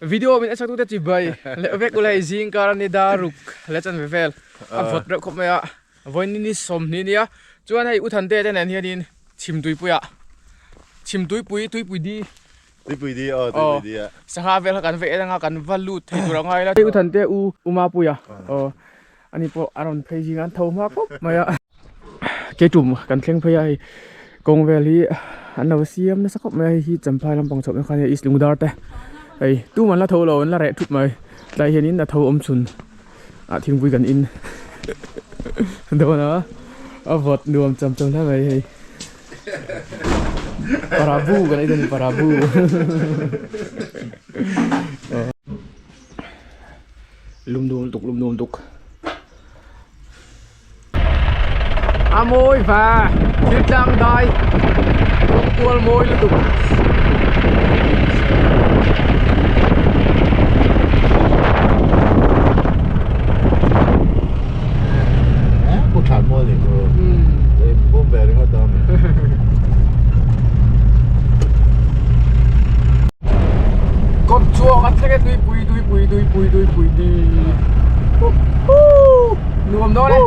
Video min en tute chi bai leh vek ula hei zing kar a ni dar ruk leh chanve vel a vawt reuh khawp mai a vawiin ni sawmhnih nia chuan hei u Thante te nen hianin chhim tuipuiah chhim tuipui tuipui di Tuipui di aw tuipui di a sangha vel kha kan veh eng a kan va lut thei tur a ngai la u Thante u u Mapuia aw ani pawh a rawn phei zing a an tho hma khawp mai a keitum kan thleng phei a hei kawng vel hi an lo siam nasa khawp mai a hei hi champhai lampang chhoh na kha nia east lungdar te hei tumah an la tho lo an la reh thup mai tlai hianin a tho awm chhun ah thingpui kan in dawn a a vawt nuam cham cham hle mai hei parabu kan ei dawn a ni parabu lum nuam tuk lum nuam tuk a mawi va thil tlang dai kawng kual mawi lutuk Pu than mawi ni chu bum ve ringawt a Kawt chuang a thleng e tuipui tuipui tuipui tuipui di nuam dawn e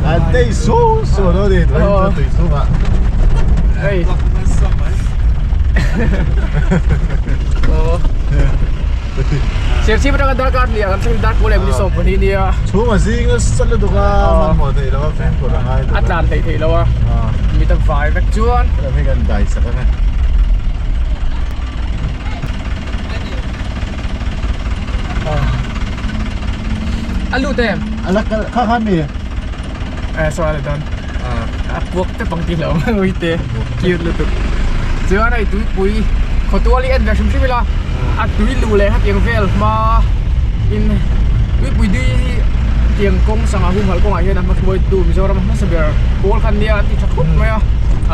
A tei su su lo ni tui tui chungah hei Serchhip atanga darkar hnih ah kan thleng dark pawl em ni 12 nia. Chhung a zing nasa lutuk a hmanhmawh theih loh a fimkhur a ngai A tlan hleih theih loh a mit a vai vek chuan. Ram hi kan dai sak ang e. A lut em? A la kal kha kha mi. Eh saw a la dawn. A puak tep ang tih hlauh ang uite cute lutuk. Chuan hei tuipui khawtual hi en ve hrim hrim ila a tui luh leh hetiang vel hma in tuipui dui hi tiang kawng sangha humhalh kawngah hian a hma hruaitu Mizoram hmasa ber pawl khan nia an ti tha khawp mai a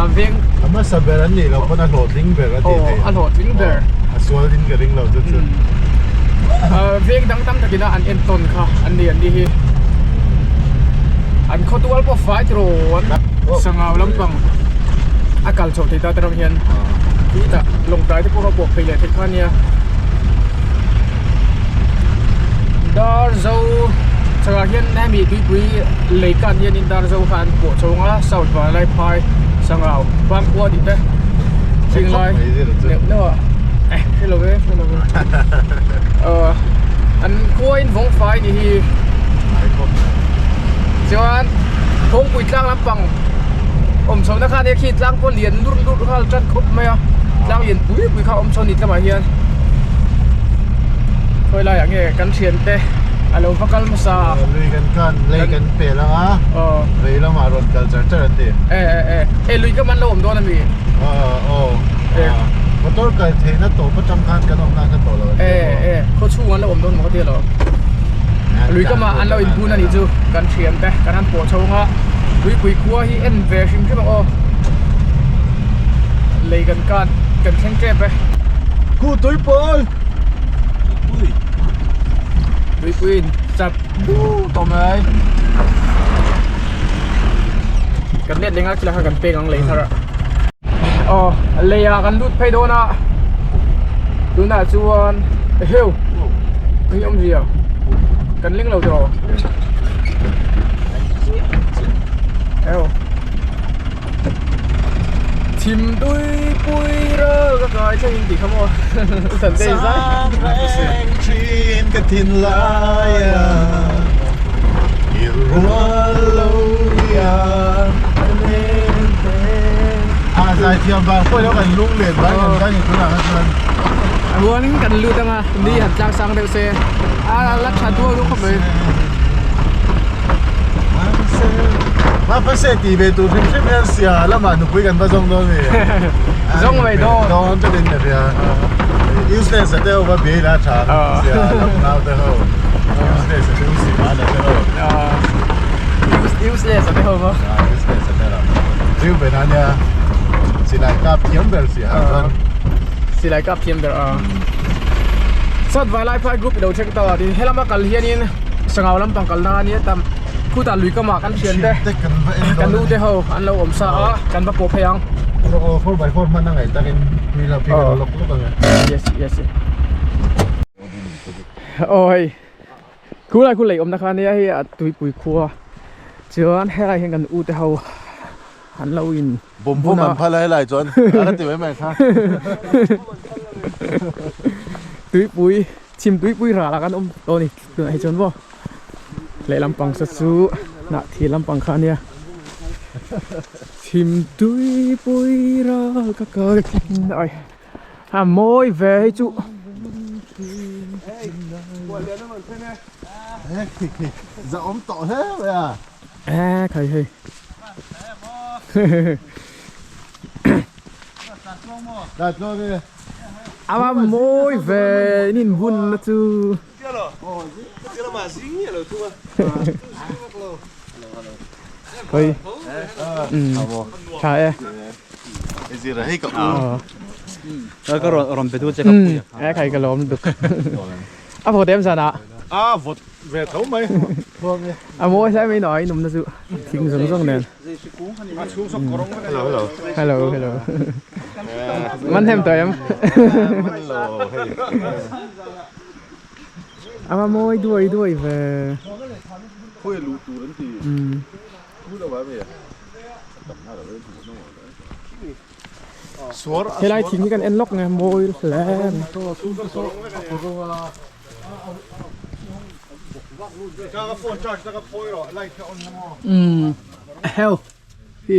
a veng A hmasa ber an nih loh pawn a hlawhtling ber a tih theih. Aw a hlawhtling ber. A sual in ka ring lo chu chu. Veng dang tam takin a an entawn kha an ni an ni hi. An khawtual pawh fai tiraw an sangau lampang a kal chhoh thei ta te ram hian tih lawngtlai te pawh kha puak phei leh theih kha ania dar zo chhakah hian hemi tuipui lei kan hianin dar zo kha an puah chho ang a south vanlai phai sangau bangkua tih te thinglai neuh neuh ah eh hre lo ve hre lo ve an khua in vawng fai ni hi. Chuan kawngpui tlang lampang awm chho na khan khi tlang pawh lian lur lur nghal tan khawp mai a tlang lian pui pui kha awm chho ni tlamah hian khawi laiah nge kan thian te a lo va kal hmasa lui kan khan lei kan pel ang a vei lamah rawn kal char char an ti e e e e lui ka man lo awm dawn ami aw motor kal theihna tawp atang khan kan awmna kha tawh lo e e khawchhung an lo awm dawn maw ka ti alo Lui kama an lo inbun a nih chu kan thian te kan han pawh chho ang a tuipui khua hi en ve hrim hrim ang aw lei kan kan kan thleng tep e Khu tuipawl tuipui in chap du tawh mai kan let leng a khilai kha kan peng ang lei thar ah aw lei ah kan lut phei dawn a tunah chuan eheu eng awmzia kan ling lo tawh eo chhim tui pui ral ka kai thleng in tih kha maw u than te zai reng thin ka thin lai a i rual lo ia A zai thiam vang pawh hian kan lung let mai kan zai ni tunah kha chuan. A rualin kan lut anga ni han tlang sang deuh se a la tha duau duau khawp mai. Mahse tih ve tur hrim hrim hian sia lamah nupui kan va zawng dawn mi. Zawng mai dawn. Dawn te din ka hria. Useless a te ho va biai la tha sia lam nau te ho. Useless a te u si ma la te ho. Useless a te ho maw? Useless a te ho. Riu ve na nia silai kap thiam ber si ha chuan. Silai kap thiam ber a. Sat Vailai Phai group i lo thleng ta tin helama kal hianin Sangau lampang kalna ania tam khutah lui kamah kan thian te kan u te ho an lo awm sa a kan va pawh phei ang. 4x4 hman a ngaih takin tui la phei kan lawk lawk ang e. Yes, yes. Aw hei khulai khu lei awmna kha ania hei a tuipui khua chuan helai hian kan u te ho an lo in Bawm bawm an phal a helai chuan a la ti mai mai kha. Tuipui chhim tuipui ral ah kan awm tawh a ni tunah hi chuan maw lehlam pang saw chu hnah thil lampang kha ania chhim tuipui ral ka kal thin ai a mawi ve hei chu. Zahawm tawh hle mai a. E khai hei. Ava mawi ve in in hun na chu. Hei. Tha e. E khai ka lawm duk. A vawt em zan ah. A vawt ve tho mai. A mawi hle mai noi numna chu thing zawng zawng nen. Hello hello. Hello hello. Man hem tawh em? Man lo hei. A mawi duai duai ve. Khawi luh tur an ti. Thu lo a mi. A tam na lo e hmuh nawm lo e. Helai thing hi kan en lawk nge mawi hle mai. Umm heo hi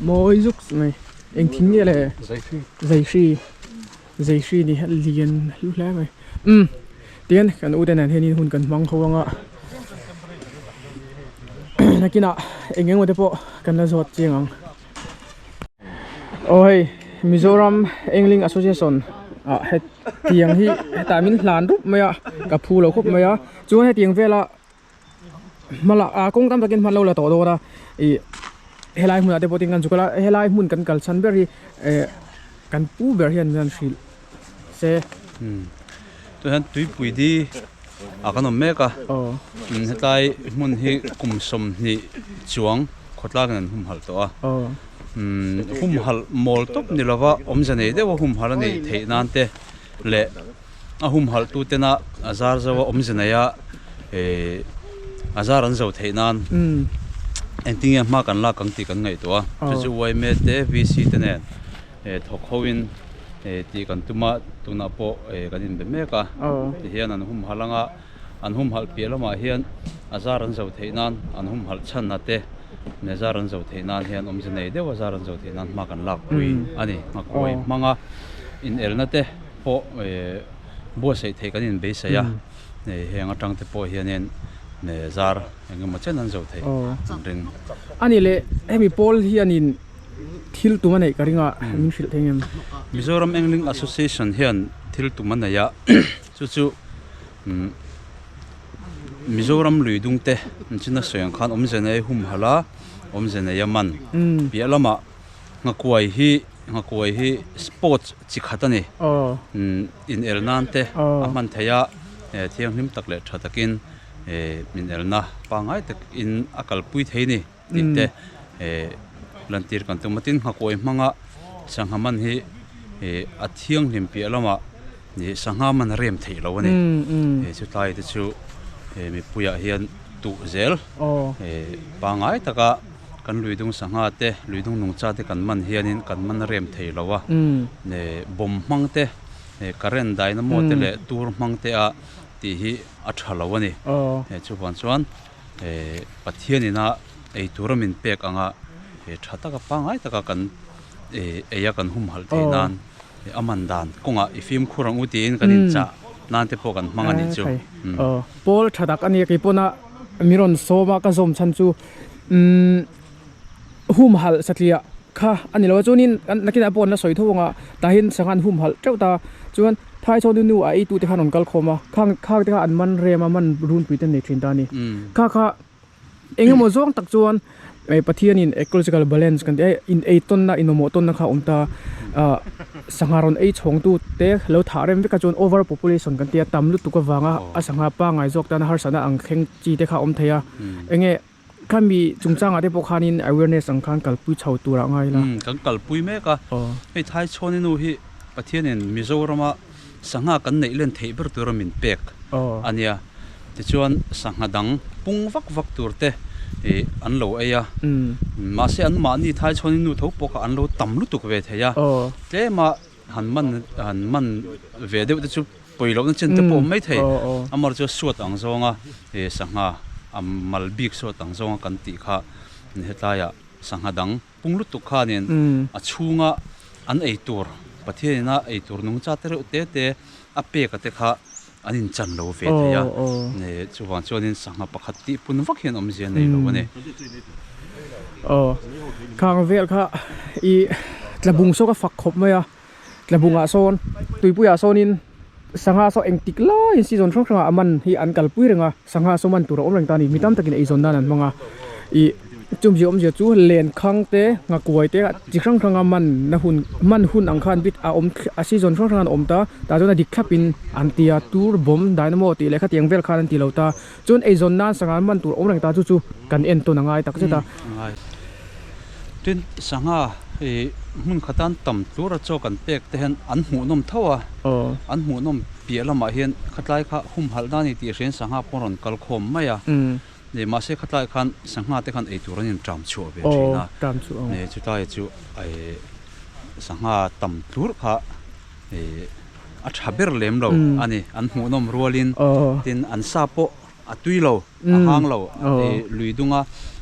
mawi zuk mai eng thing nge le zaihri zaihri ni hian lian hlu hle mai umm tihian kan ute nen hianin hun kan hmang ho anga nakinah eng eng emaw te pawh kan la zawt chiang ang. Aw hei Mizoram Angling Association ah hetiang hi hetah min hlan rup mai a ka phu lo khawp mai a chuan hetiang vela hmala ah kawng tam takin hman lo la tawh dawn a ih helai hmunah te pawh tin kan zuk a helai hmun kan kal chhan ber hi eh kan pu ber hian min han hrilh se. Tunah hian tuipui di ah kan awm mek a hetlai hmun hi kum 20 chuang khawtlakin an humhalh tawh a humhalh mawl tawp ni lova awmze nei deuha humhalh a nih theih nan te leh a humhalh tu tena a zar zo a awmze neia a zar an zo theih nan engtin nge hma kan lak ang tih kan ngaihtuah a chu chu yma te VC te nen thawk ho in tih kan tum a tunah pawh kan inbe mek a tihian an humhalh anga an humhalh piah lamah hian a zar an zo theih nan an humhalh chhan a te ne zar an zo theih nan hian awmze nei deuh a zar an zo theih nan hma kan lak pui a ni nghakuai hmang a inelna te pawh buatsaih theih kan inbeisai a heng atang te pawh hianin ne zar eng emaw chen an zo theih an ring. A ni leh hemi pawl hianin thil tum a neih ka ring a min hrilh thei ngem? Mizoram Angling Association hian thil tum a nei a chu chu Mizoram lui dung te an chin a sawi ang khan awmze nei humhalh a awmze nei a man piah lamah nghakuai hi nghakuai hi sports chi khat a ni inel nan te a hman theih a thianghlim tak leh tha takin inelna pangngai takin a kalpui thei a ni. tih te lantir kan tum a tin nghakuai hmanga sangha man hi a thianghlim piah lamah sangha man a rem theih lo a ni chutlai te chu mipuiah hian tuh zel pangngai taka kan lui dung sangha te lui dung nungcha te kan man hianin kan man rem thei lo a bawm hmang te current dynamo te leh tur hmang te a tih hi a tha lo a ni chuvang chuan. Pathian ina ei tura min pek anga tha taka pangngai taka kan ei a kan humhalh theih nan a man dan kawngah i fimkhur ang u tiin kan inchah nan te pawh kan hmang a nih chu. Pawl tha tak a nia kei pawna mi rawn sawm a ka zawm chhan chu humhalh satliah kha a ni lo a chuanin nakinah pawh an la sawi tho ang a tah hian sangha an humhalh teuh ta chuan Phaichaw nu nu a eitu te khan rawn kal khawm a khang khang te kha an man rem a man runpui te an nei thin ta a ni kha kha eng emaw zawng tak chuan Pathianin ecological balance kan tih a in ei tawnna in mamawh tawnna kha a awm ta ah sangha rawn ei chhawng tu te lo thah rem vek a chuan over population kan tih a tam lutuk avanga a sangha pangngai zawk tana harsatna ang thleng chi te kha a awm thei a eng nge. Khami chungchangah te pawh khanin awareness ang khan kalpui chho turah ngai ila. Umm kan kalpui mek a. Hei Thaichhawni nu hi Pathianin Mizorama sangha kan neih len theih ber tura min pek a nia. Tichuan sangha dang pung vak vak tur te ih an lo ei a. Mahse anmahni Thaichhawni nu tho pawh kha an lo tam lutuk ve thei a. Tlema Han man han man ve deuh te chu pawi lohna chin te pawh awm mai thei. Amar chu suat ang zawnga ih sangha a mal bik suat ang zawnga kan tih kha hetlaiah sangha dang pung lutuk khanin a chhunga an ei tur Pathian ina ei tur nungcha te reuh te te a pek a te kha an inchan lo ve thei a. Chuvang chuanin sangha pakhat tih pun vak hian awmzia nei lo a ni. Aw khang vel kha i tlabung saw ka fak khawp mai a tlabungah sawn tuipuiah sawnin sangha saw engtik laiin season hrang hrangah a man hi an kalpui reng a sangha saw man tur a awm reng ta a ni mi tam takin eizawn nan an hmang a ih chumzia awmzia chu lenkhang te nghakuai te chi hrang hranga man na hun man hun ang khan bit a awm a season hrang hrang an awm ta tah chuan a dik thlap in an ti a tur bawm dynamo tih leh khatiang vel khan an ti lo ta. Chuan eizawn nan sangha man tur awm reng ta chu chu kan en tawn a ngai tak zet a. Ngai. Tin, sangha i hmun khatan tam tlur a chaw kan pek te hian an hmuhnawm tho a. An hmuhnawm piah lamah hian khatlai kha humhalh nan i tih hriain sangha pawh rawn kal khawm mai a. Mahse khatlai khan sangha te khan eitur an inṭam chhuah ve thin a. Chutlai chu sangha tam tlur kha A tha ber lem lo a ni. An hmuhnawm rualin tin an sa pawh a tui lo, a hang lo. Lui dunga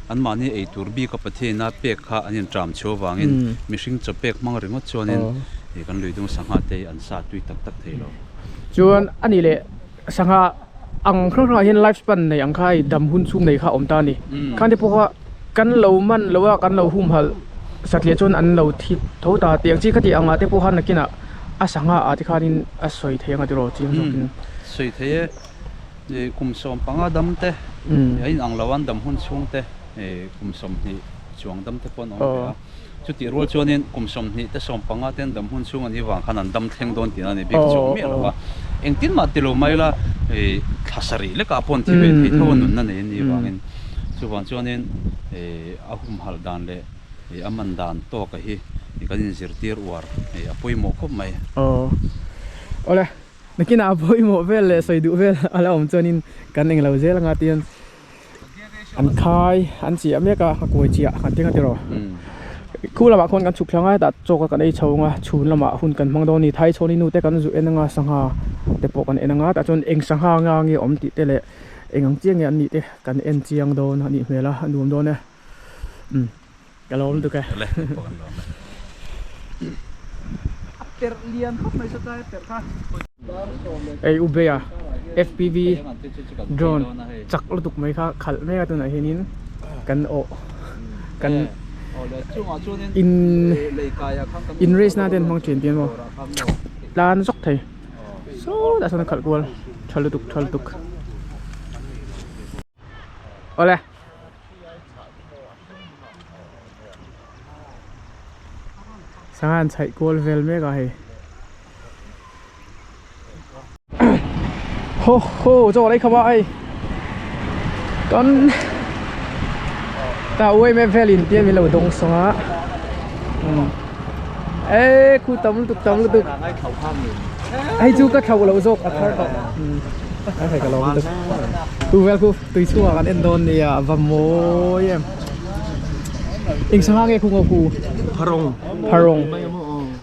anmahni ei tur bika Pathianina pek kha an inṭam chhuah avangin mihring chaw pek hmang ringawt chuanin kan lui dung sangha te hi an sa tui tak tak thei lo. Chuan a nih leh sangha ang hrang hrangah hian life span nei ang kha hei dam hun chhung nei kha a awm ta a ni. Khangte pawh kha kan lo man lo a, kan lo humhalh satliah chuan an lo thi tho ta tih ang chi khati angah te pawh khan nakinah a sangha ah te khanin a sawi thei ang a tiraw chiang zawkin. Sawi thei e, kum 15 dam te a inang lo an dam hun chhung te kum 20 chuang dam te pawh an awm ve a. Chutih rual chuanin kum 20 te 15 te an dam hun chhung anih vang khan an dam thleng dawn tihna a ni bik chuang miah lo a. Engtin mah ti lo mai la thla sarih lekah pawh an thi ve thei tho a nunna nei anih vangin. Chuvang chuanin a humhalh dan leh a man dan tawka hi kan inzirtir uar a pawimawh khawp mai. Aw awle nakinah a pawimawh vel leh sawi duh vel a la awm chuanin kan englo zel anga tihian an khai an chiah mek a a kuai chiah kan ti ang a tiraw khu lamah khuan kan chhuk thlang a hetah chaw kha kan ei chho ang a chhun lamah hun kan hmang dawn a ni thaichhawni nu te kan zu en anga sangha te pawh kan en anga tah chuan eng sangha nga nge awm tih te leh eng ang chiang nge an nih te kan en chiang dawn a nih hmel a a nuam dawn e umm ka lawm lutuk e. Ei u Beia FPV drone chak lutuk mai kha khalh mek a tunah hianin kan awh kan in in race na te an hmang thin tih emaw tlan zawk thei sawtah sawn a khalh kual tha lutuk tha lutuk awle. Sangha an chhaih kual vel mek a hei. Ho ho chaw lei khawp a hei. Kan ta uai me velin tia min lo dawng sawng a. E khu tam lutuk tam lutuk. Hei chu ka thlo lo zawk a thar tawh. A hei ka lawm lutuk. Tu vel khu tui chhungah kan en dawn nia a va mawi em. Eng sangha nge khu ngo khu? Pharong. Pharong.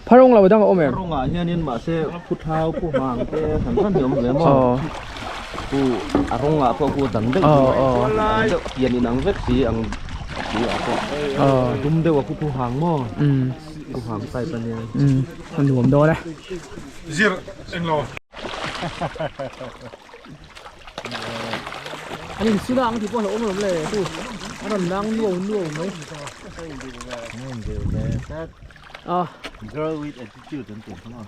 Pharong lo dang a awm em? Pharong ah hianin mahse phu thau phu hang te hran hran hi a awm ve maw? Khu a rawng ah pawh khu a dan deuh deuh pian inang vek si ang si ah pawh dum deuh a khu phu hang maw? Phu hang type a nia. A nuam dawn e. Zir englo. An in suna ang tih pawh a lo awm alawm le chu a rawn nang nuau nuau mai. Ah. Girl with attitude an tih kha maw.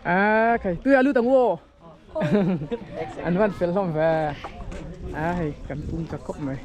Ah khai tui a lut ang u aw. An van fel hlawm ve. Ah hei kan pum chak khawp mai.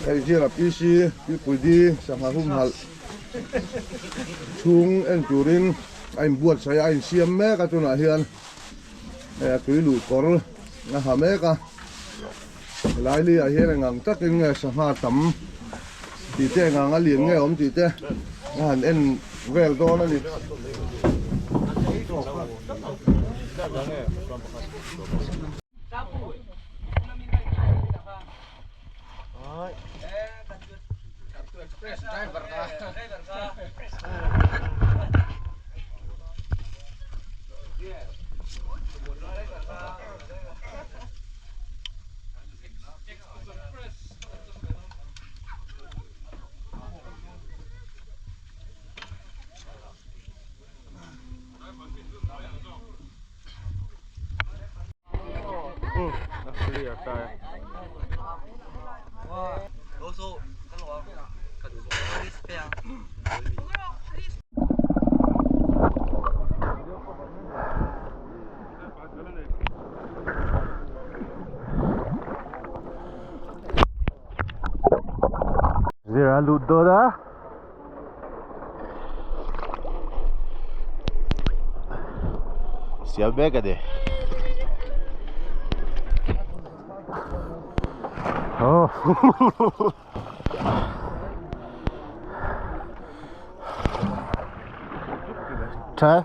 Hei zira PC Tuipui sangha humhalh chhung en turin a inbuatsaih a a insiam mek a tunah hian hei a tui luh kawr a ha mek a helai ah hian eng ang takin nge sangha tam tih te eng ang a lian nge awm tih te a han en vel dawn a ni. Zira lut dawn a. Siam mek a ni. Oh. Tha.